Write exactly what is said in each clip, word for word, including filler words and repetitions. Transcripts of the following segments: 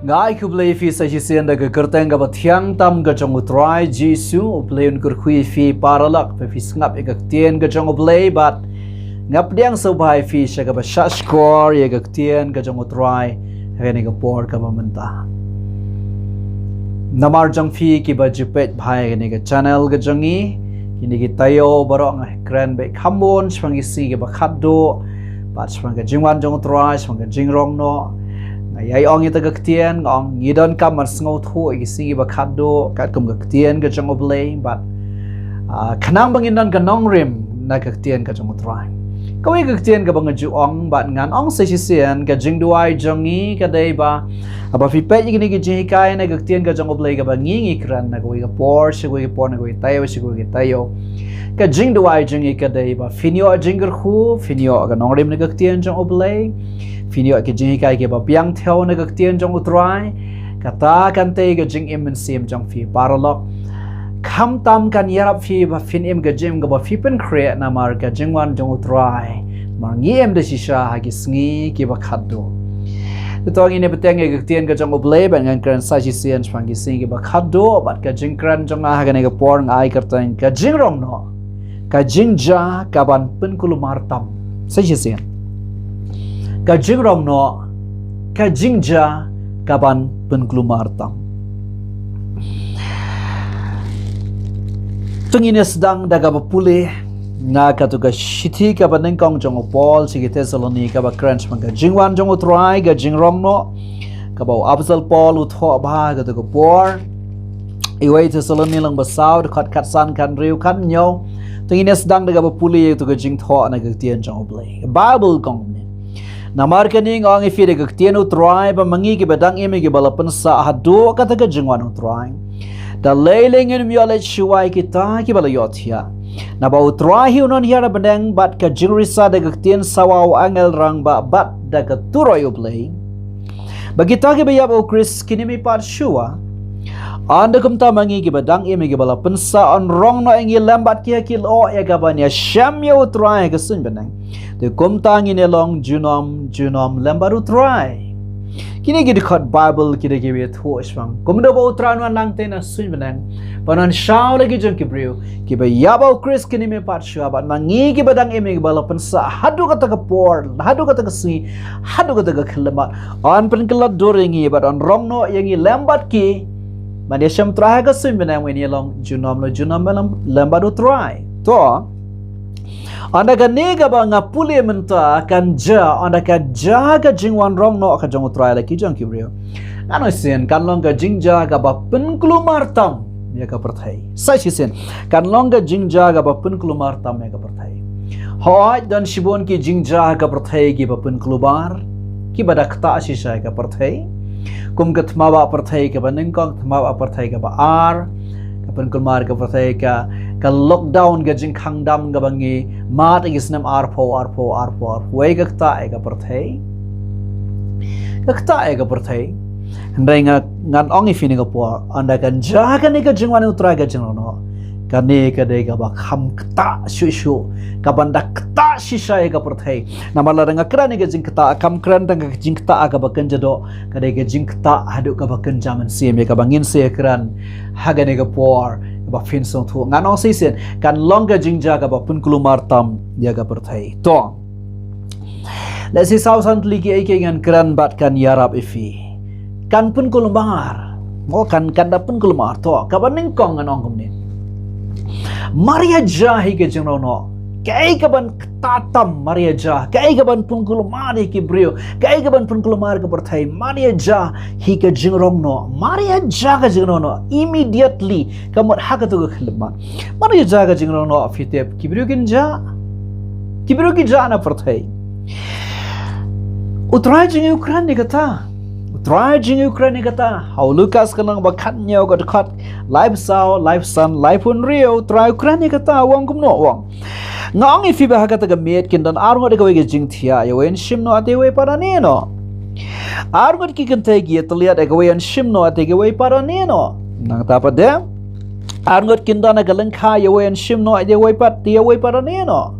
Nga ai khublei ïa phi sa shisien da ka kyrteng kaba thiang tam ka jong U Trai Jisu. U Blei un kyrkhu ïa phi paralok, ba phi sngap ïa ka ktien ka jong U Blei bad nga pdiang sngewbha ïa phi sha kaba shahshkor ïa ka ktien ka jong U Trai ha kane ka por kaba mynta. Namar jong phi kiba ju peit bha ïa kane ka channel ka jong ngi, kine ki taïew baroh nga kren beit kham bun shaphang ki sngi kiba khatduh bad shaphang ka jingwan jong U Trai, shaphang ka jingrong noh. Nga ïai ong ïa kata ka ktien, nga ong ngi donkam ban sngewthuh ïa ki sngi kiba khatduh katkum ka ktien ka jong U Blei bad, ah, khnang ba ngin don ka nongrim na ka ktien ka jong U Trai. Kawei ka ktien kaba nga ju ong bad ngan ong sa shisien, ka jingduwai jong ngi ka dei ba, haba phi peit ïa kine ki jinghikai na ka ktien ka jong U Blei kaba ngi ngi kren na kawei ka por sha kawei ka por, na kawei ka taïew sha kawei ka taïew, ka jingduwai jong ngi ka dei ba phin ïoh jingkyrkhu, phin ïoh ka nongrim na ka ktien jong U Blei, phin ïoh ki jinghikai kiba biang thew na ka ktien jong U Trai. Kata kan tei ka jingim mynsiem jong phi paralok. Khamtam kan ïarap ïa phi ba phin im ka jingim kaba phi pynkhreh namar ka jingwan jong U Trai. Namar ngi im da shisha ha ki sngi kiba khatduh. Te to ngin ïa bteng ïa ka ktien ka jong U Blei bad ngan kren sa shisien shaphang ki sngi kiba khatduh bad ka jingkren jong nga ha kane ka por nga ai kyrteng ka jingrong noh, ka jingjia kaban pynkulmar tam. Sa shisien, ka jingrong noh, ka jingjia kaban pynkulmar tam. To ngin ïa sdang da kaba pule na katu ka shithi kaba nyngkong jong u Paul sha ki Thessaloni, kaba kren shaphang ka jingwan jong U Trai, ka jingrong noh, kaba u Apostol Paul u thoh bha ha katu ka por. Iwei Thessaloni lyngba saw, dkhot khatsan, khathynriew, khathynñiew. To ngin ïa sdang da kaba pule ïa katu ka jingthoh na ka ktien jong U Blei. Ka Baibl ka ong kumne: Namar kane nga ong ïa phi da ka ktien U Trai ba ma ngi kiba dang im ïa kiba la pynsah haduh kata ka jingwan U Trai, da lei lei ngin ym ïoh leit shuwa ïa kita kiba la ïohthiah. Naba U Trai hi un hiar ha bneng bad ka jingrisa da ka ktien sawa u angel rangbah bad da ka turoi U Blei, ba kita kiba ïap ha U Khrist kin ym ïapat shuwa. Ynda kumta ma ngi kiba dang im ïa kiba la pynsah yn rong noh ïa ngi lem bad ki ha ki lyoh ïa kaban ïashem ïa U Trai ha ka suiñ bneng. Te kumta ngin ïa long junom junom lem bad U Trai. Kine ki dkhot Baibl ki dei kiba ïathuh shaphang kumno ba U Trai un wan nangtei na suiñ bneng ban wan shaw la ki jong ki briew kiba ïap ha U Khrist kin ym ïapat shuwa, bad ma ngi kiba dang im ïa kiba la pynsah haduh kata ka por, haduh kata ka sngi, haduh kata ka khyllipmat, yn pynkylla dur ïa ngi bad yn rong noh ïa ngi lem bad ki ban ïashem U Trai ha ka suiñ bneng, ngin ïa long junom la junom lem, lem bad U Trai. To, ynda kane kaba nga pule mynta kan jia, ynda ka jia ka jingwan rong noh ka jong U Trai la ki jong ki briew, ngan ong shisien kan long ka jingjia kaba pynkulmar tam ïa ka pyrthei. Sa shisien, kan long ka jingjia kaba pynkulmar tam ïa ka pyrthei. Hooid, don shibun ki jingjia ha ka pyrthei kiba pynkulmar, kiba da ktah shisha ïa ka pyrthei. Kum ka thma bah pyrthei kaba nyngkong, thma bah pyrthei kaba ar, ka pynkulmar ka pyrthei, ka, ka lockdown, ka jingkhang dam kaba ngi mad ha ki snem arphew, arphew, arphew, arphew wei, ka ktah ïa ka pyrthei. Ka ktah ïa ka pyrthei. Hynrei nga, ngan ong ïa phi kane ka por, ynda kan jia kane ka jingwan U Trai, ka jingrong noh, kane ka dei kaba kham ktah shuh shuh, kaban da ktah shisha ïa ka pyrthei. Namar lada nga kren ïa ka jingktah, kam kren tang ka jingktah kaba kynja doh, ka dei ka jingktah haduh kaba kynja mynsiem, ïa kaba ngin sa ïakren ha kane ka por, kaba phin sngewthuh. Ngan ong shisien, kan long ka jingjia kaba pynkulmar tam ïa ka pyrthei. To, lehse saw san tylli kiei kiei ngan kren bad kan ïarap ïa phi. Kan pynkulmar. Mo, kan, kan da pynkulmar. To, kaba nyngkong ngan ong kumne: Mar ïa jia hi ka jingrong noh, kaei kaban ktah tam mar ïa jia, kaei kaban pynkulmar ïa ki briew, kaei kaban pynkulmar ka pyrthei, mar ïa jia hi ka jingrong noh, mar ïa jia ka jingrong noh, immediately, ka mut ha katu ka khyllipmat. Mar ïa jia ka jingrong noh, phi tip ki briew kin jia? Ki briew ki jia na pyrthei. U Trai jong ngi u kren ïa kata. U Trai jong ngi u kren ïa kata. Ha u Lukas ka lynnong ba khathynñiew, ka dkhot laiphew saw, laiphew san, laiphew hynriew, U Trai u kren ïa kata, u ong kumno, u ong: Nga ong ïa phi ba ha kata ka miet kin don arngut ïa kawei ka jingthiah, ïa uwei yn shim noh, te uwei pat yn ïeh noh. Arngut ki kynthei ki ïatylliat, ïa kawei yn shim noh, te kawei pat yn ïeh noh. Nangta pat de, arngut kin don ha ka lyngkha, ïa uwei yn shim noh, ïa uwei pat, te ïa uwei pat yn ïeh noh.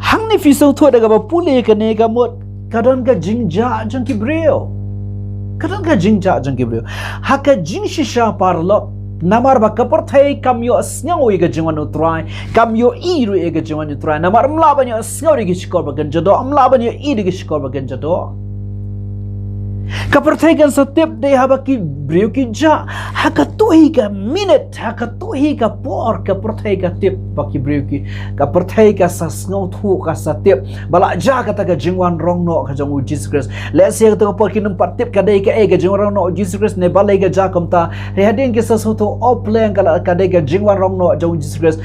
Hangne phi sngewthuh da kaba pule kane, ka mut ka don ka jingjia jong ki briew. Ka don ka jingjah jong ki briew. Ha ka jingshisha paralok, namar ba ka pyrthei kam ïohsngew ïa ka jingwan u Trai, kam ïohi ruh ïa ka jingwan u Trai, namar ym lah ban ïohsngew da ki shkor ba kynja doh, ym lah ban ïohi da ki shkor ba kynja doh. Ka pyrthei kan sa tip dei haba ki briew ki jah. Ha katu hi ka minit, ha katu hi ka por, ka pyrthei ka tip ba ki briew ki, ka pyrthei ka sa sngewthuh, ka sa tip ba la jah kata ka jingwan rong noh ka jong u Jisu Khrist. Lehse ha katu ka por kin ym pat tip ka dei kaei ka jingwan rong noh u Jisu Khrist ne balei ka jah kumta. Hynrei hadien ki sa sngewthuh, o pleng, ka la, ka dei ka jingwan rong noh jong u Jisu Khrist.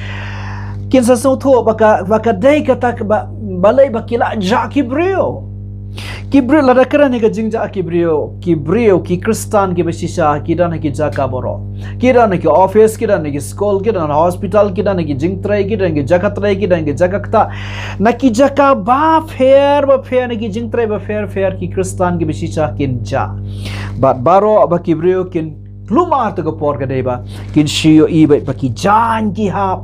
Kin sa sngewthuh ba ka, ba ka dei kata ka ba, balei ba ki la jah ki briew. Ki briew, lada kren ïa ka jingjah ki briew, ki briew, ki Khristan kiba shisha, ki don ha ki jaka baroh. Ki don ha ki office, ki don ha ki skul, ki don ha hospital, ki don ha ki jingtrei, ki don ha ki jaka trei, ki don ha ki jaka ktah. Na ki jaka bapher bapher, na ki jingtrei bapher bapher, ki Khristan kiba shisha kin jah. Bad baroh ba ki briew kin kulmar, ha katu ka por ka dei ba kin shu ïohi ba, ba ki jaiñ ki hap.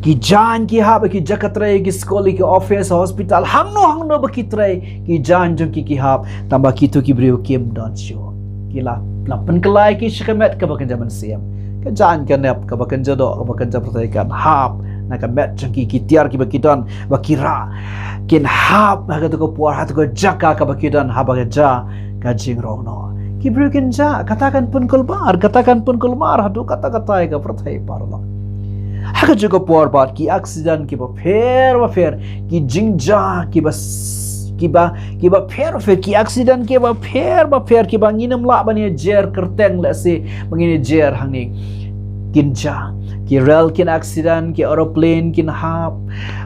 Ki jaiñ ki hap ha ki jaka trei, ki skul, ki office, hospital, hangno hangno ba ki trei, ki jaiñ jong ki ki hap. Tangba kitu ki briew kim don shuh. Ki la, la pynkylla ïa ki sha ka met kaba kynja mynsiem. Ka jaiñ ka nep kaba kynja doh, kaba kynja pyrthei kan hap na ka met jong ki, ki tiar kiba ki don, ba ki rah, kin hap ha katu ka por, ha katu ka jaka kaba ki don, haba ka jah ka jingrong noh. Ki briew kin jah, kata kan pynkulmar, kata kan pynkulmar haduh katta katta ïa ka pyrthei paralok. Ha katu ka por pat ki accident kiba pher bapher, ki jingjah kiba s-, kiba, kiba pher bapher, ki accident kiba pher bapher, kiba ngin ym lah ban ïa jer kyrteng, lehse ba ngin ïa jer hangne, kin jah. Ki rel kin accident, ki aeroplane kin hap.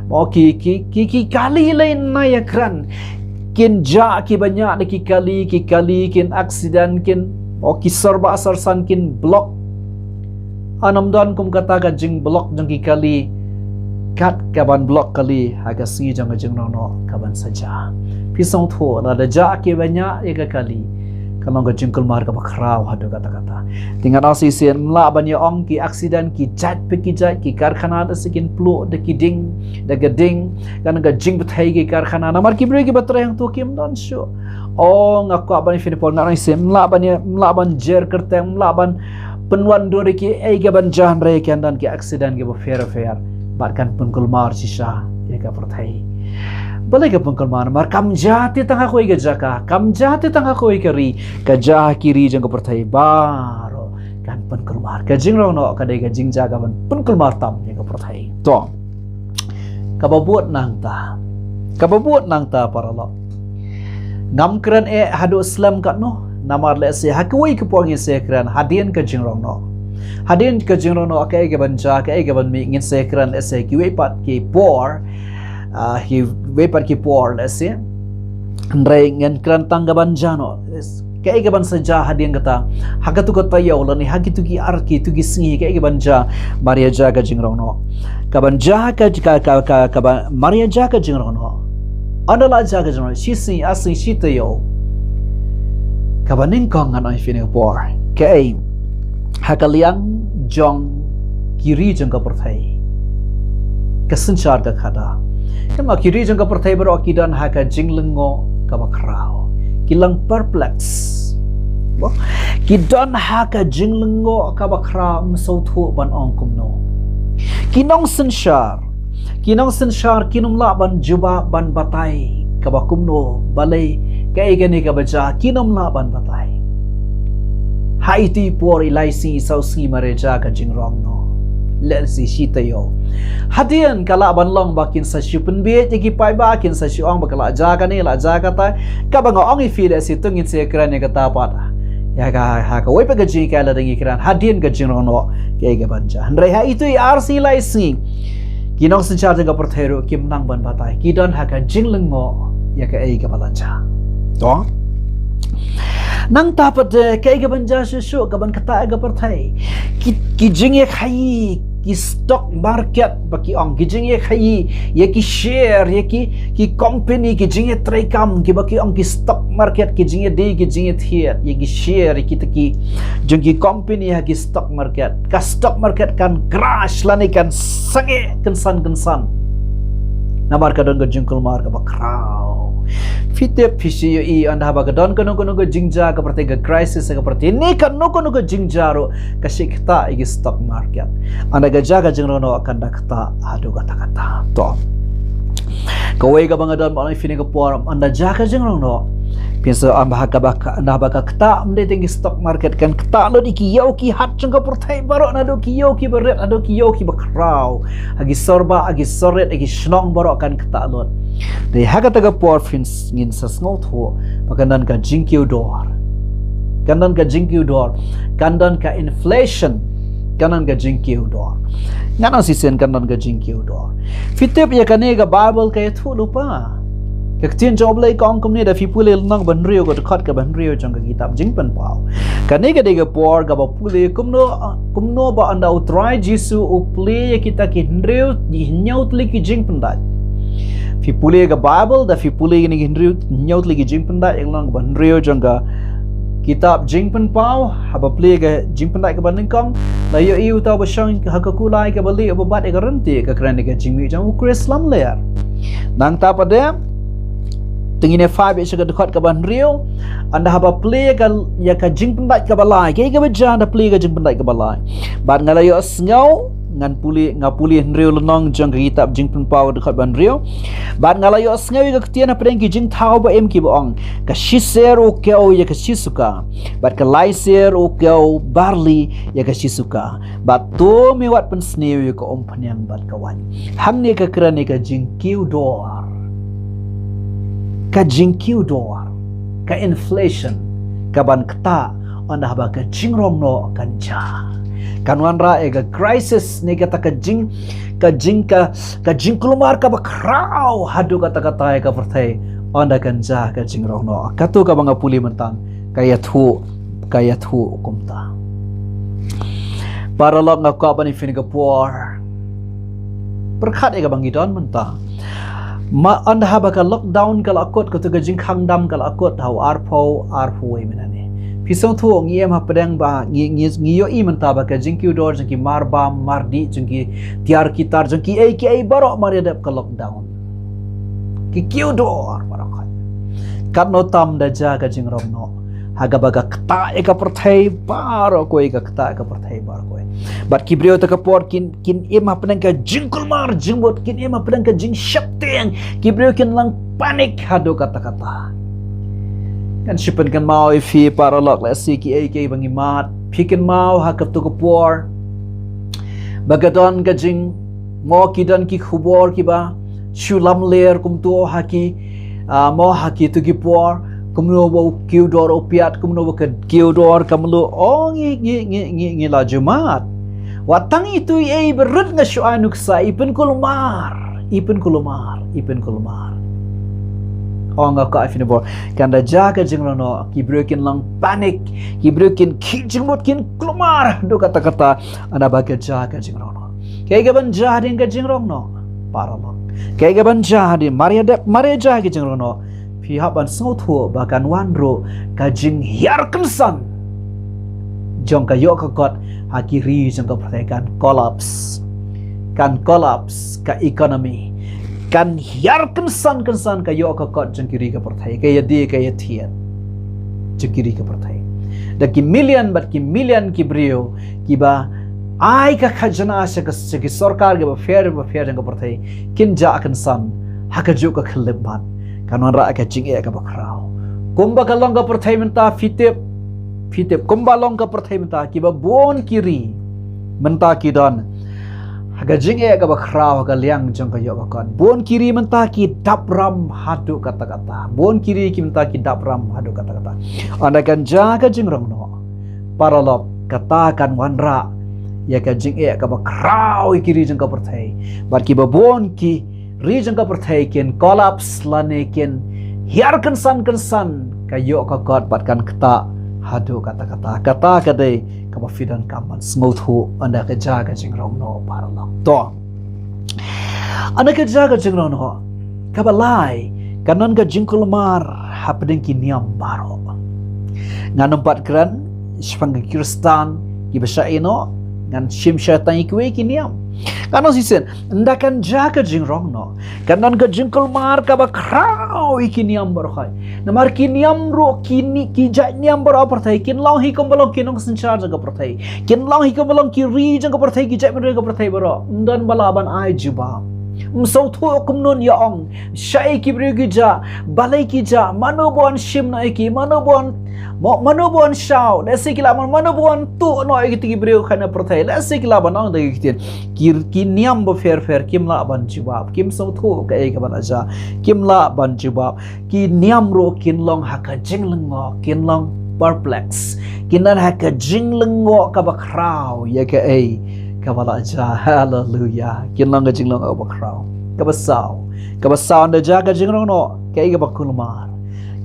Mo, ki, ki, ki, ki kali lei na ïa kren. Kin jah kiba ñiah da ki kali, ki kali kin accident, kin, mo, ki sorbah sorsan kin block. Yn ym don kum kata ka jingblock jong ki kali kat kaban block kali ha ka sngi jong ka jingrong noh kaban sa jah. Phi sngewthuh, lada jah kiba ñiah ïa ka kali, kan long ka jingkulmar kaba khraw haduh katta katta. Te ngan ong shisien, ym lah ban ïa ong ki accident, ki jait pa ki jait, ki karkhana da shisien kin pluh da ki ding, da ka ding, kan ka jingpyrthei ki karkhana. Namar ki briew kiba trei hangto kim don shuh. O, nga kwah ban ïa phi na por, ngan ong shisien, ym lah ban ïa, ym lah ban jer kyrteng, ym lah ban pynwandur ïa kiei kaban jah, hynrei kan don ki accident kiba pher bapher. Bad kan pynkulmar shisha ïa ka pyrthei. Balei ka pynkulmar? Namar kam jah te tang ha kawei ka jaka, kam jah te tang ha kawei ka ri, ka jah ha ki ri jong ka pyrthei baroh. Kan pynkulmar. Ka jingrong noh ka dei ka jingjia kaban pynkulmar tam ïa ka pyrthei. To. Kaba bud nangta. Kaba bud nangta paralok. Ngam kren eh haduh slem katno, namar lehse ha kawei ka por ngin sa kren hadien ka jingrong noh. Hadien ka jingrong noh kaei kaban jah, kaei kaban mih, ngin sa kren lehse kiwei pat ki por, ah, kiwei pat ki por lehse. Hynrei ngin kren tang kaban jah noh. Kaei kaban sa jah hadien kata, ha katu ka taïew lane ha kitu ki ar, kitu ki sngi, kaei kaban jah, mar ïa jah ka jingrong noh. Kaban jah ka, ka, ka, ka, kaban, mar ïa jah ka jingrong noh. Ynda la jah ka jingrong noh, shi sngi, ar sngi, shi taïew, kaba nyngkong ngan ong ïa phi kane ka por. Kaei, ha ka liang jong ki ri jong ka pyrthei, ka synshar ka khadar. Namar ki ri jong ka pyrthei baroh ki don ha ka jinglyngngoh kaba khraw. Ki long perplex. Ba, ki don ha ka jinglyngngoh kaba khraw, ym sngewthuh ban ong kumno. Ki nongsynshar, ki nongsynshar kin ym lah ban jubab, ban batai kaba kumno, balei, kaei kane kaba jah, kin ym lah ban batai. Ha itu i por, i lai sngi, i saw sngi mar ïa jah ka jingrong noh, lehse shi taïew. Hadien ka lah ban long ba kin sa shu pynbieit ïa ki paidbah, kin sa shu ong ba ka la jah kane, la jah kata. Kaba nga ong ïa phi lehse to ngin sa kren ïa kata pat ïa ka, ha kawei pat ka jingïakhun lada ngi kren hadien ka jingrong noh kaei kaban jah. Hynrei ha itu i ar sngi, lai sngi, ki nongsynshar jong ka pyrthei ruh kim nang ban batai, ki don ha ka jinglyngngoh ïa kaei kaba la jah. To. Nangta pat, eh, kaei kaban jah shuh shuh, kaban ktah ïa ka pyrthei. Ki, ki jingïakhaïi, ki stock market ba ki ong, ki jingïakhaïi ïa ki share, ïa ki, ki company, ki jingïatreikam, kiba ki ong ki stock market, ki jingïadie, ki jingïathied ïa ki share, ïa kita ki jong ki company ha ki stock market. Ka stock market kan crash lane kan sangeh kynsan kynsan. Namar ka don ka jingkulmar kaba khraw. Phi tip phi shu ïohi ynda haba ka don kano kano ka jingjia ka pyrthei, ka crisis ka pyrthei, ne kano kano ka jingjia ruh ka shu ktah ïa ki stock market. Ynda ka jia ka jingrong noh kan da ktah haduh katta katta. To. Kawei kaba nga don ban ong ïa phi kane ka por, ynda jia ka jingrong noh, phin sa ong ba ha kaba ka, ynda haba ka ktah ym dei tang ki stock market, kan ktah lut ïa ki ïew ki hat jong ka pyrthei baroh, naduh ki ïew kiba rit haduh ki ïew kiba khraw, ha ki sor bah, ha ki sor rit, ha ki shnong baroh kan ktah lut. Dei ha kata ka por phin s-, ngin sa sngewthuh ba kan don ka jingkiew dor. Kan don ka jingkiew dor. Kan don ka inflation. Kan don ka jingkiew dor. Ngan ong shisien kan don ka jingkiew dor. Phi tip ïa kane ka Baibl ka ïathuh lypa. Ka ktien jong U Blei ka ong kumne, da phi pule lynnong ba hynriew, ka dkhot kaba hynriew jong ka kitab Jingpynpaw. Kane ka dei ka por kaba pule kumno, kumno ba ynda U Trai Jisu u plie ïa kita ki hynriew, ki hynñiew tylli ki jingpyndait. Phi pule ka Baibl, da phi pule kine ki hynriew, hynñiew tylli ki jingpyndait, ïa ka lynnong kaba hynriew jong ka kitab Jingpynpaw, haba plie ka jingpyndait kaba nyngkong, la ïohi uta uba shong ha ka kulai kaba lieh uba bat ïa ka ryntieh, ka kren ïa ka jingmih jong U Khrist lamler. Nangta pat de, to ngin ïa phai beit sha ka dkhot kaba hynriew, ynda haba plie ka, ïa ka jingpyndait kaba lai, kaei kaba jia ynda plie ka jingpyndait kaba lai. Bad nga la ïohsngew, ngan pule, nga pule hynriew lynnong jong ka kitab Jingpynpaw, ka dkhot ba hynriew. Bad nga la ïohsngew ïa ka ktien hapdeng ki jingthaw ba im kiba ong, ka shisir u kiew ïa ka shisuka, bad ka laisir u kiew barli ïa ka shisuka. Bad to me wat pynsniew ïa ka umphniang bad ka waiñ. Hangne ka kren ïa ka jingkiew dor. Ka jingkiew dor. Ka inflation. Kaban ktah ynda haba ka jingrong noh kan jia. Kan wanrah ïa ka crisis ne kata ka jing, ka jing ka, ka jingkulmar kaba khraw haduh katta katta ïa ka pyrthei ynda kan jia ka jingrong noh. Kato kaba nga pule mynta ka ïathuh, ka ïathuh kumta. Paralok, nga kwah ban ong ïa phi kane ka por, pyrkhat ïa kaba ngi don mynta. Ma ynda haba ka lockdown ka la kut, kato ka jingkhang dam ka la kut ha u arphew, arphew wei mynta ne. Phi sngewthuh, ngi im hapdeng ba, ngi, ngi, ngi ïohi mynta ba ka jingkiew dor jong ki marbam mardih, jong ki tiar ki tar, jong kiei kiei baroh mar ïa dep ka lockdown. Ki kiew dor baroh khoit. Katno tam da jia ka jingrong noh. Ha kaba ka ktah ïa ka pyrthei baroh kawei, ka ktah ïa ka pyrthei baroh kawei. Bad ki briew kata ka por kin, kin im hapdeng ka jingkulmar jingmut, kin im hapdeng ka jingsheptieng. Ki briew kin long panic haduh katta katta. Ngan shu pynkynmaw ïa phi paralok, lehse kiei kiei ba ngi mad, phi kynmaw ha kato ka por ba ka don ka jing, mo ki don ki khubor kiba shu lamler kumto ha ki, ah, mo ha kito ki por, kumno ba u kiew dor u piat, kumno ba ka kiew dor ka mluh. O ngi, ngi, ngi, ngi, ngi la ju mad. Wat tang ito ei ba rit nga shu ai nuksa, i pynkulmar, i pynkulmar, i pynkulmar. O nga kwah ïa phi kane ka por, kan da jia ka jingrong noh, ki briew kin long panic, ki briew kin khih jingmut, kin kulmar haduh katta katta ynda ba ka jia ka jingrong noh. Kaei kaban jia hadien ka jingrong noh, paralok? Kaei kaban jia hadien, mar ïa dep, mar ïa jia ka jingrong noh, phi hap ban sngewthuh ba kan wan ruh ka jinghiar kynsan jong ka ïoh ka kot ha ki ri jong ka pyrthei. Kan collapse. Kan collapse ka economy. Kan hiar kynsan kynsan ka ïoh ka kot jong ki ri ka pyrthei. Ka ïadie ka ïathied jong ki ri ka pyrthei. Da ki million bad ki million ki briew kiba ai ka khajna sha ka, sha ki sorkar kiba pher bapher jong ka pyrthei, kin jah kynsan ha kajuh ka khyllipmat. Kan wanrah ka jingeh kaba khraw. Kumba ka long ka pyrthei mynta, phi tip, phi tip, kumba long ka pyrthei mynta, kiba bun ki ri mynta ki don ha ka jingeh kaba khraw ha ka liang jong ka ïoh ka kot. Bun ki ri mynta ki dap ram haduh katta katta. Bun ki ri ki mynta ki dap ram haduh katta katta. Ynda kan jia ka jingrong noh, paralok, kata kan wanrah ïa ka jingeh kaba khraw ïa ki ri jong ka pyrthei. Bad kiba bun ki ri jong ka pyrthei kin collapse lane kin hiar kynsan kynsan ka ïoh ka kot bad kan ktah haduh katta katta. Kata ka dei kaba phi donkam ban sngewthuh ynda ka jia ka jingrong noh, paralok. To. Ynda ka jia ka jingrong noh, kaba lai, kan don ka jingkulmar hapdeng ki niam baroh. Ngan ym pat kren shaphang ki Khristan kiba shah ïeh noh, ngan shim sha tang ïa kiwei ki niam. Kan ong shisien, ynda kan jia ka jingrong noh, kan don ka jingkulmar kaba khraw ïa ki niam baroh. Namar ki niam ruh, ki ni, ki jait niam baroh ha pyrthei kin long hi kumba long ki nongsynshar jong ka pyrthei, kin long hi kumba long ki ri jong ka pyrthei, ki jaitbynriew ka pyrthei baroh. Ym don ba lah ban ai jubab. Ym sngewthuh kumno ïa ong, shaei ki briew ki jia, balei ki jia, mano ba wan shim noh ïa ki, mano ba wan, mo-, mano ba wan shaw, lehse ki lah ban, mano ba wan tuh noh ïa kita ki briew kane pyrthei, lehse ki lah ban ong da ki ktien. Ki, ki niam bapher pher kim lah ban jubab, kim sngewthuh kaei kaba la jia, kim lah ban jubab. Ki niam ruh kin long ha ka jinglyngngoh, kin long perplex, kin long ha ka jinglyngngoh kaba khraw ïa kaei kaba la jia. Haleluya. Kin long ka jinglyngngoh kaba khraw. Kaba saw. Kaba saw ynda jia ka jingrong noh, kaei kaba kulmar.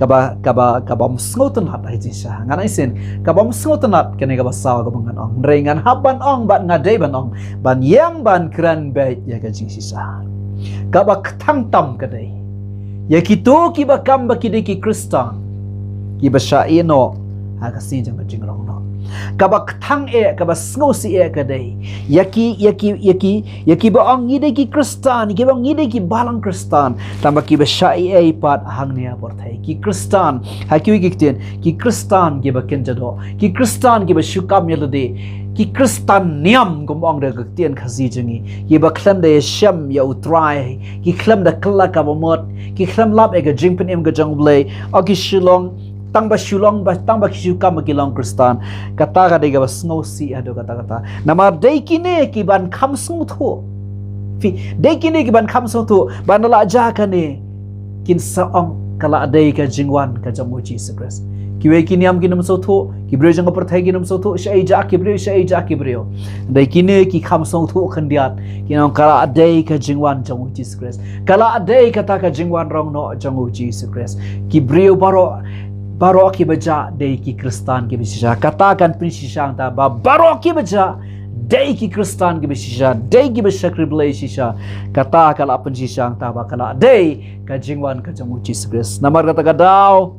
Kaba, kaba, kaba ym sngewtynnat ha ka jingshisha. Ngan ai shisien, kaba ym sngewtynnat kane kaba saw kaba ngan ong. Hynrei ngan hap ban ong bad nga dei ban ong, ban ïeng ban kren beit ïa ka jingshisha. Kaba kthang tam ka dei ïa kito kiba kam ba ki dei ki Khristan, kiba shah ïeh noh ha ka sngi jong ka jingrong noh. Kaba kthang eh, kaba sngewsih eh ka dei ïa ki, ïa ki, ïa ki, ïa kiba ong ngi dei ki Khristan, ïa kiba ong ngi dei ki balang Khristan, tangba kiba shah ïeh pat hangne ha pyrthei. Ki Khristan, ha kiwei ki ktien, ki Khristan kiba kynja doh, ki Khristan kiba shu kam ïa lade, ki Khristan niam, kum ong da ka ktien Khasi jong ngi, kiba khlem da ïashem ïa U Trai, ki khlem da kylla kaba mut, ki khlem lap ïa ka jingpynim ka jong U Blei, o ki shu long, tangba shu long, ba, tangba ki shu kam ba ki long Khristan. Kata ka dei kaba sngewsih haduh katta katta. Namar dei kine ki ban kham sngewthuh. Phi, dei kine ki ban kham sngewthuh, ban da la jia kane, kin sa ong ka la dei ka jingwan ka jong U Jisu Khrist. Kiwei ki niam kin ym sngewthuh, ki briew jong ka pyrthei kin ym sngewthuh, shaei jia ki briew, shaei jia ki briew. Dei kine ki kham sngewthuh khyndiat, kin ong ka la dei ka jingwan jong U Jisu Khrist. Ka la dei kata ka jingwan rong noh jong U Jisu Khrist. Ki briew baroh, baroh kiba jia dei ki Khristan kiba shisha. Kata kan pynshisha hangta ba baroh kiba jia dei ki Khristan kiba shisha, dei kiba shakri Blei shisha. Kata ka la pynshisha hangta ba ka la dei ka jingwan ka jong U Jisu Khrist. Namar kata ka daw,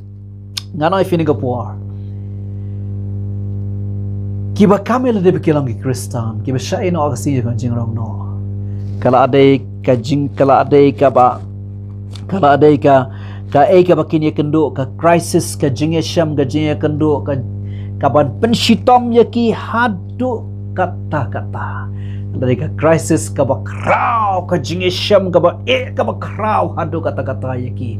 ngan ong ïa phi kane ka por, kiba kam ïa lade ba ki long ki Khristan, kiba shah ïeh noh ha ka sngi jong ka jingrong noh, ka la dei ka jing, ka la dei kaba, ka la dei ka, kaei kaba kin ïakynduh, ka crisis, ka jingïashem, ka jingïakynduh, ka, kaban pynshitom ïa ki haduh katta katta. Ka la dei ka crisis kaba khraw, ka jingïashem kaba eh, kaba khraw haduh katta katta ïa ki.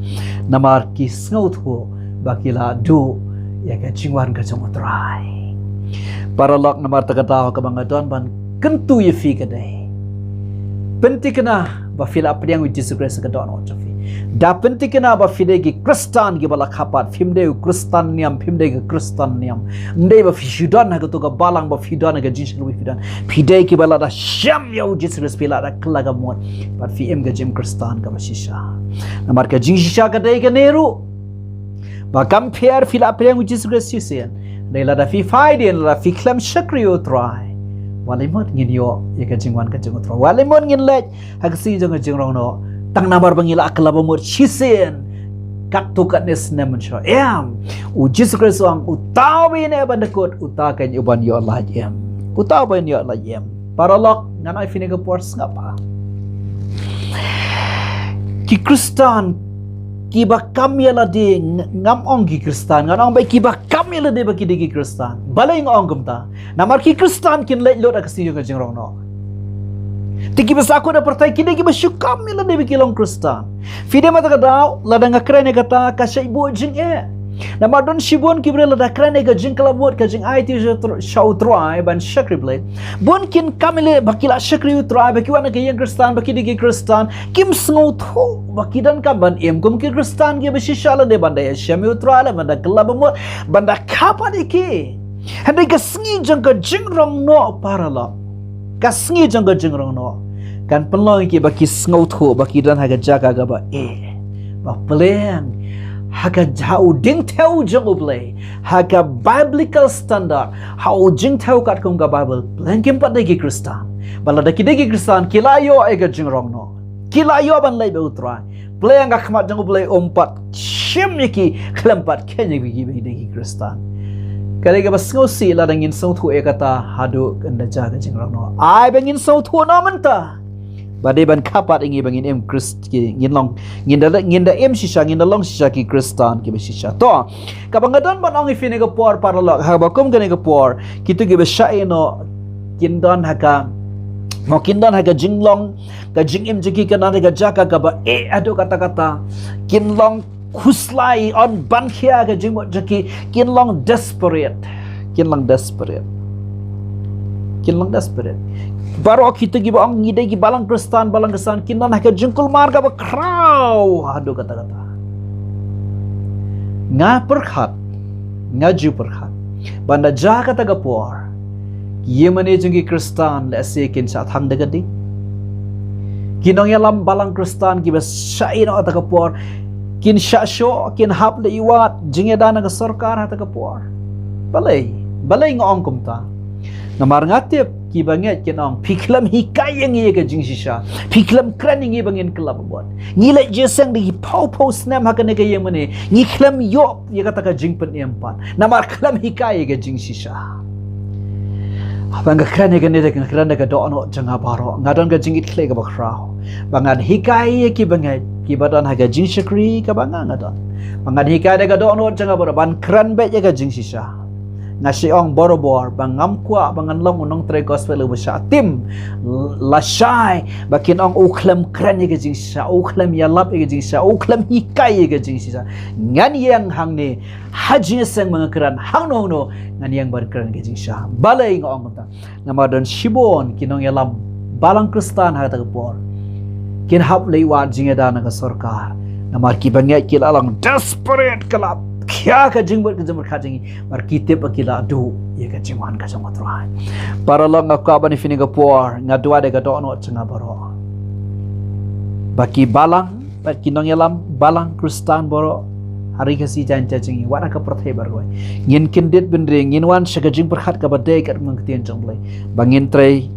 Namar ki sngewthuh ba ki la duh ïa ka jingwan ka jong U Trai. Paralok, namar kata ka daw, kaba nga don ban kyntu ïa phi ka dei, pynthikna ba phi la pdiang U Jisu Khrist ha ka dohnud jong phi. Da pynthikna ba phi dei ki Khristan kiba la kha pat, phim dei u Khristan niam, phim dei ka Khristan niam. Ym dei ba phi shu don ha kato ka balang ba phi don, ha ka jingshakri ba phi don. Phi dei kiba la da shem ïa U Jisu Khrist, phi la da kylla ka mut, bad phi im ka jingim Khristan kaba shisha. Namar ka jingshisha ka dei kane ruh, ba kam pher phi la pdiang U Jisu Khrist shisien. Dei lada phi phaidien, lada phi khlem shakri U Trai, wat lei mut ngin ïoh ïa ka jingwan ka jong U Trai, wat lei mut ngin leit ha ka sngi jong ka jingrong noh, tang namar ba ngi la kylla ba mut shisien, katto katne snem mynshuwa. Em, U Jisu Khrist u ong, uta uba ïaineh ban da kut, uta kan ïoh ban ïoh lait im. Uta uba ïoh lait im. Paralok, ngan ong ïa phi kane ka por, sngap bha. Ki Khristan kiba kam ïa lade, ng-, ngam ong ki Khristan, ngan ong ba kiba kam ïa lade ba ki dei ki Khristan. Balei nga ong kumta? Namar ki Khristan kin leit lut ha ka sngi jong ka jingrong noh. Te kiba sahkut ha pyrthei ki dei kiba shu kam ïa lade ba ki long Khristan. Phi dei, mynta ka daw, lada nga kren ïa kata, ka shait buh jingeh. Namar don shibun ki briew lada kren ïa ka jingkylla mut, ka jingaiti sha U Tr-, sha U Trai ban shakri Blei, bun kin kam ïa lade ba ki la shakri U Trai, ba ki wan na ka ïing Khristan, ba ki dei ki Khristan, kim sngewthuh ba ki donkam ban im kum ki Khristan kiba shisha, lane ban da ïashem ïa U Trai, lane ban da kylla ba mut, ban da kha pat ïa ki. Hynrei ka sngi jong ka jingrong noh, paralok, ka sngi jong ka jingrong noh kan pynlong ïa ki ba ki sngewthuh ba ki don ha ka jaka kaba eh, ba pleng ha ka, ha u diengthew jong U Blei, ha ka biblical standard, ha u jingthew katkum ka Baibl, pleng kim pat dei ki Khristan. Ba lada ki dei ki Khristan, ki la ïoh ïa ka jingrong noh, ki la ïoh ban leit bad U Trai. Pleng ha khmat jong U Blei um pat shim ïa ki, khlem pat kheiñ ïa ki ba ki dei ki Khristan. Ka dei kaba sngewsih lada ngin sngewthuh ïa kata haduh kan da jia ka jingrong noh. Ai ba ngin sngewthuh noh mynta. Ba dei ban kha pat ïa ngi ba ngin im Khrist ki ngin long ngin da ngin da im shisha ngin da long shisha ki Khristan kiba shisha. To, kaba nga don ban ong ïa phi ha kane ka por paralok ha kaba kum kane ka por kito kiba shah ïeh noh kin don ha ka mo kin don ha ka jinglong ka jingim jong ki kan don ha ka jaka kaba eh haduh katta katta kin long khuslai, yn ban khia ka jingmut jong ki, kin long desperate. Kin long desperate. Kin long desperate. Baroh kito kiba ong ngi dei ki balang Khristan, balang Khristan, kin long ha ka jingkulmar kaba khraw haduh katta katta. Nga pyrkhat, nga ju pyrkhat ba haba da jia kata ka por, ki ïingmane jong ki Khristan lehse kin shah thang da ka ding. Ki nongïalam balang Khristan kiba shah ïeh noh ha kata ka por kin shah shoh, kin hap leit wad jingïada na ka sorkar ha kata ka por. Balei, balei nga ong kumta? Namar nga tip kiba ngeit kin ong phi khlem hikai ïa ngi ïa ka jingshisha, phi khlem kren ïa ngi ba ngin kylla bad. Ngi leit jingïaseng da ki phew phew snem ha kane ka ïingmane, ngi khlem ïoh ïa kata ka jingpynim pat. Namar khlem hikai ïa ka jingshisha. Haba nga kren ïa kane da nga kren da ka dohnud jong nga baroh. Nga don ka jingkitkhlieh kaba khraw. Ba ngan hikai ïa kiba ngeit, kiba don ha ka jingshakri kaba nga nga don. Ba ngan hikai da ka dohnud jong nga baroh ban kren beit ïa ka jingshisha. Nga shu ong barabor ba ngam kwah ba ngan long u nongtrei gospel uba shah tim. Lashai ba kin ong u khlem kren ïa ka jingshisha, u khlem ïalap ïa ka jingshisha, u khlem hikai ïa ka jingshisha. Ngan ïeng hangne ha jingïaseng ba nga kren hangno hangno ngan ïeng ban kren ïa ka jingshisha. Balei nga ong kumta? Namar don shibun ki nongïalam balang Khristan ha kata ka por kin hap leit wad jingïada na ka sorkar. Namar kiba ngeit ki la long desperate, ki la khia ka jingmut ka jingmut ka jingim. Namar ki tip ba ki la duh ïa ka jingwan ka jong U Trai. Paralok, nga kwah ban ïa phi ha kane ka por, nga duwai da ka dohnud jong nga baroh. Ba ki balang, ba ki nongïalam balang Khristan baroh ha ri Khasi Jaiñtia jong ngi, wat ha ka pyrthei baroh. Ngin kyndit bynriew, ngin wan sha ka jingpyrkhat kaba dei katkum ka ktien jong U Blei. Ba ngin trei,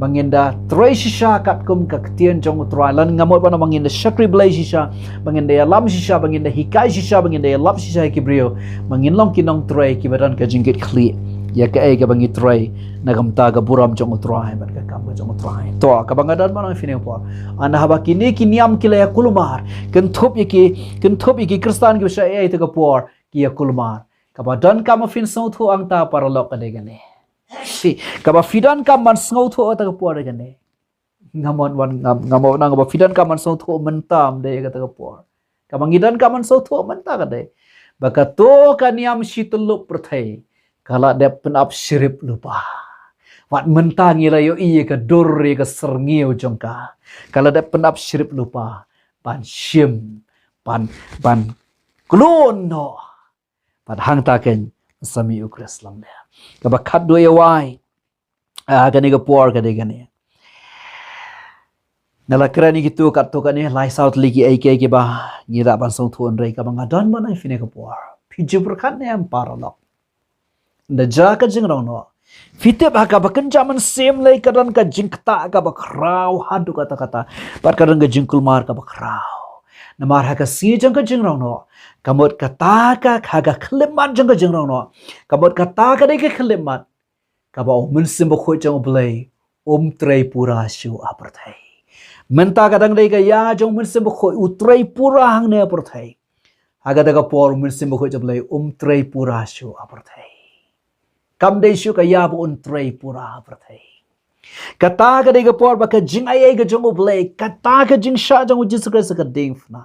ba ngin da trei shisha katkum ka ktien jong U Trai. Lane nga mut ban ong ba ngin da shakri Blei shisha, ba ngin da ïalam shisha, ba ngin da hikai shisha, ba ngin da ïalap shisha ïa ki briew. Ba ngin long ki nongtrei kiba don ka jingkitkhlieh ïa kaei kaba ngi trei na ka bynta ka burom jong U Trai bad ka kam ka jong U Trai. To, kaba nga don ban ong ïa phi ha kane ka por, hynda haba kine ki niam ki la ïakulmar, kynthup ïa ki, kynthup ïa ki Khristan kiba shah ïeh ha kata ka por ki ïakulmar. Kaba donkam ba phin sngewthuh hangta paralok ka dei kane. Phi, kaba phi donkam ban sngewthuh ha kata ka por dei kane. Nga mut ban, nga, nga mut ban ong ba phi donkam ban sngewthuh mynta, ym dei ha kata ka por. Kaba ngi donkam ban sngewthuh mynta ka dei ba kato ka niam shityllup pyrthei ka la dep pynap syrip lypa. Wat mynta ngi la ïohi ïa ka dur ïa ka syrngiew jong ka. Ka la dep pynap syrip lypa ban shim, ban, ban klun noh. Bad hangta keiñ sa mih U Khrist lamler. Kaba khatduh ïa wai, ah, kane ka por ka dei kane. Nga la kren ïa kito katto katne lai saw tylli kiei kiei kiba ngi lah ban sngewthuh, hynrei kaba nga don ban ong ïa phi ha kane ka por, phi ju pyrkhat ne em paralok? Hynda jia ka jingrong noh, phi tip ha kaba kynja mynsiem lei ka don ka jingktah kaba khraw haduh katta katta, bad ka don ka jingkulmar kaba khraw. Namar ha ka sngi jong ka jingrong noh, ka mut kata ka, ha ka khyllipmat jong ka jingrong noh, ka mut kata ka dei ka khyllipmat kaba U Mynsiem Bakhuid jong U Blei um trei pura shuh ha pyrthei. Mynta ka dang dei ka ïa jong U Mynsiem Bakhuid, u trei pura hangne ha pyrthei. Ha kata ka por U Mynsiem Bakhuid jong U Blei um trei pura shuh ha pyrthei. Kam dei shuh ka ïa ba un trei pura ha pyrthei. Kata ka dei ka por ba ka jingaiei ka jong U Blei, kata ka jingshah jong U Jisu Khrist ka diengphna.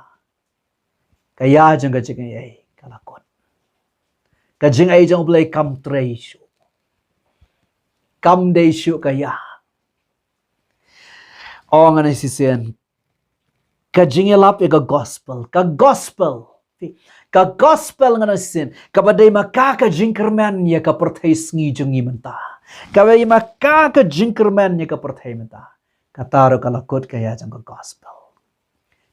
Ka ïa jong ka jingaiei ka la kut. Ka jingaiei jong U Blei kam trei shuh. Kam dei shuh ka ïa. Ong ngan ong shisien, ka jingïalap ïa ka gospel, ka gospel, ka gospel ngan ong shisien, kaba dei ma ka ka jingkyrmen ïa ka pyrthei sngi jong ngi mynta. Kaba dei ma ka ka jingkyrmen ïa ka pyrthei mynta. Kata ruh ka la kut ka ïa jong ka gospel.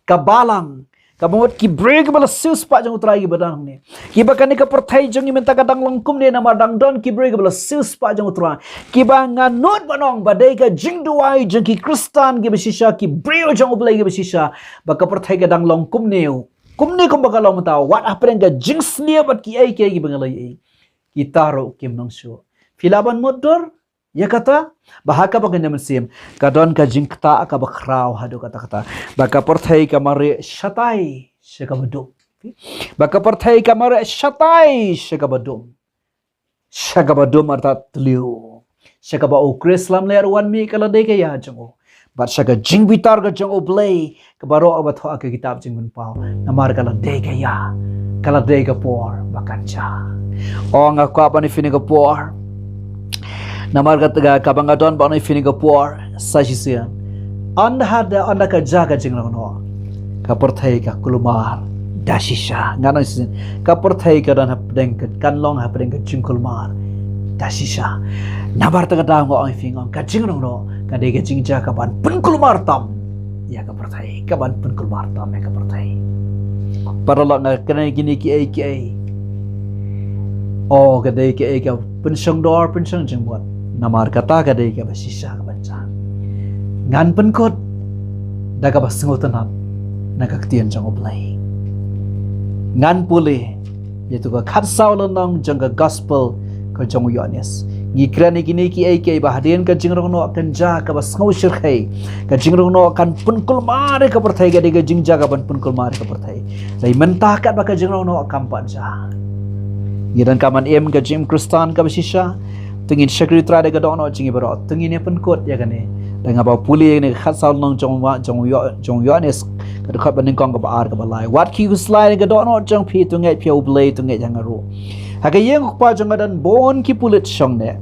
Ka balang, kaba mut ki briew kiba la siewspah jong U Trai kiba don hangne. Kiba kane ka pyrthei jong ngi mynta ka dang long kumne namar dang don ki briew kiba la siewspah jong U Trai. Kiba nga nud ban ong ba dei ka jingduwai jong ki Khristan kiba shisha, ki briew jong U Blei kiba shisha, ba ka pyrthei ka dang long kumne. Kumne kumba ka long mynta, wat hapdeng ka jingsniew bad kiei kiei kiba nga la ïohi. kita ruh kim nang shuh. Phi lah ban mutdur ïa kata, ba ha kaba kane mynsiem ka don ka jingktah kaba khraw haduh katta katta, ba ka pyrthei ka mareh shatai sha kaba dum. Ba ka pyrthei ka mareh shatai sha kaba dum. Sha kaba dum artat tliu. Sha kaba u Khrist lamler u wan mih ka la dei ka ïa jong u. Bad sha ka jingbitar ka jong U Blei, ka baroh kaba thoh ha ka kitab Jingpynpaw, namar ka la dei ka ïa, ka la dei ka por ba kan jia. O nga kwah ban ïa phi ne ka por. Namar ka tega kaba nga don ban ïa phi ne ka por sa shisien. Ynda hada, ynda ka jia ka jingrong noh, ka pyrthei ka kulmar da shisha. Nga ong shisien, ka pyrthei ka don hapdeng ka, kan long hapdeng ka jingkulmar da shisha. Namar kata ka daw nga ong ïa phi, nga ong ka jingrong noh ka dei ka jingjia kaban pynkulmar tam ïa ka pyrthei, kaban pynkulmar tam ïa ka pyrthei. Para lok nga kren kine kiei kiei. O ka dei kaei ka pynshong dor pynshong jingmut. Namar kata ka dei kaba shisha kaban jia. Ngan pynkut da kaba sngewtynnat na ka ktien jong U Blei. Ngan pule ïa tu ka khatsaw lynnong jong ka gospel ka jong u Ïoannis. Ngi kren ïa kine kiei kiei ba hadien ka jingrong noh kan jia kaba sngewshyrkhei. Ka jingrong noh kan pynkulmar ïa ka pyrthei, ka dei ka jingjia kaban pynkulmar ïa ka pyrthei. Dei mynta katba ka jingrong noh kam pat jia. Ngi donkam ban im ka jingim Khristan kaba shisha. To ngin shakri Trai da ka dohnud jong ngi baroh. To ngin ïa pynkut ïa kane da kaba pule ïa kane ka khatsaw lynnong jong u Ïo-, jong u Ïo-, jong u Ïoannis, ka dkhot ba nyngkong, kaba ar, kaba lai. Wat khie khuslai da ka dohnud jong phi, to ngeit phi ha U Blei, to ngeit ha nga ruh. Ha ka ïing U Kpa jong nga don bun ki pulit shongneh.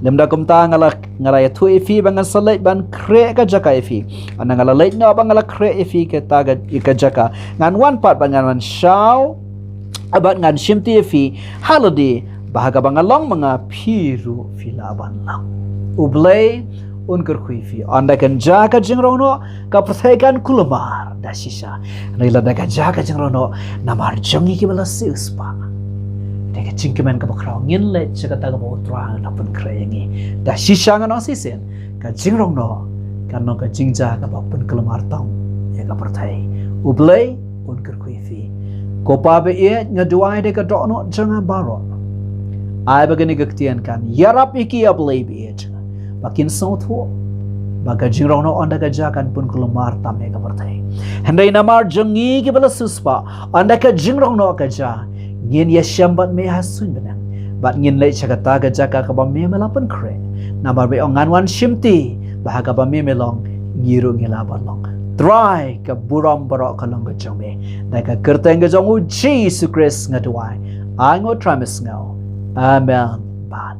Lymda kumta nga la, nga la ïathuh ïa phi ba ngan sa leit ban khreh ka jaka ïa phi. Ynda nga la leit noh bad nga la khreh ïa phi kata ka, ka jaka, ngan wan pat bad ngan wan shaw bad ngan shimti ïa phi ha lade, ba ha kaba nga long ma nga phi ruh phi lah ban long. U Blei un kyrkhu ïa phi. Ynda kan jia ka jingrong noh, ka pyrthei kan kulmar da shisha. Hynrei lada ka jia ka jingrong noh namar jong ngi kiba la siewspah, dei ka jingkmen kaba khraw, ngin leit sha kata kaba U Trai u la pynkhreh ïa ngi. Da shisha ngan ong shisien, ka jingrong noh kan long ka jingjia kaba pynkulmar tam ïa ka pyrthei. U Blei un kyrkhu ïa phi. Ko Pa ba ïeit, nga duwai da ka dohnud jong nga baroh. Ai ba kane ka ktien kan ïarap ïa ki, A Blei ba ïeit, ba kin sngewthuh ba ka jingrong noh ynda ka jia kan pynkulmar tam ïa ka pyrthei. Hynrei namar jong ngi kiba la siewspah, ynda ka jingrong noh ka jia, ngin ïashem bad me ha suiñ bneng bad ngin leit sha kata ka jaka kaba me, me la pynkhreh. Namar ba ong, ngan wan shimti ba ha kaba me, me long, ngi ruh ngi lah ban long. Trai, ka burom baroh ka long ka jong me. Da ka kyrteng ka jong u Jisu Khrist nga duwai. Ai nga Trai, me sngew. Amen. Bad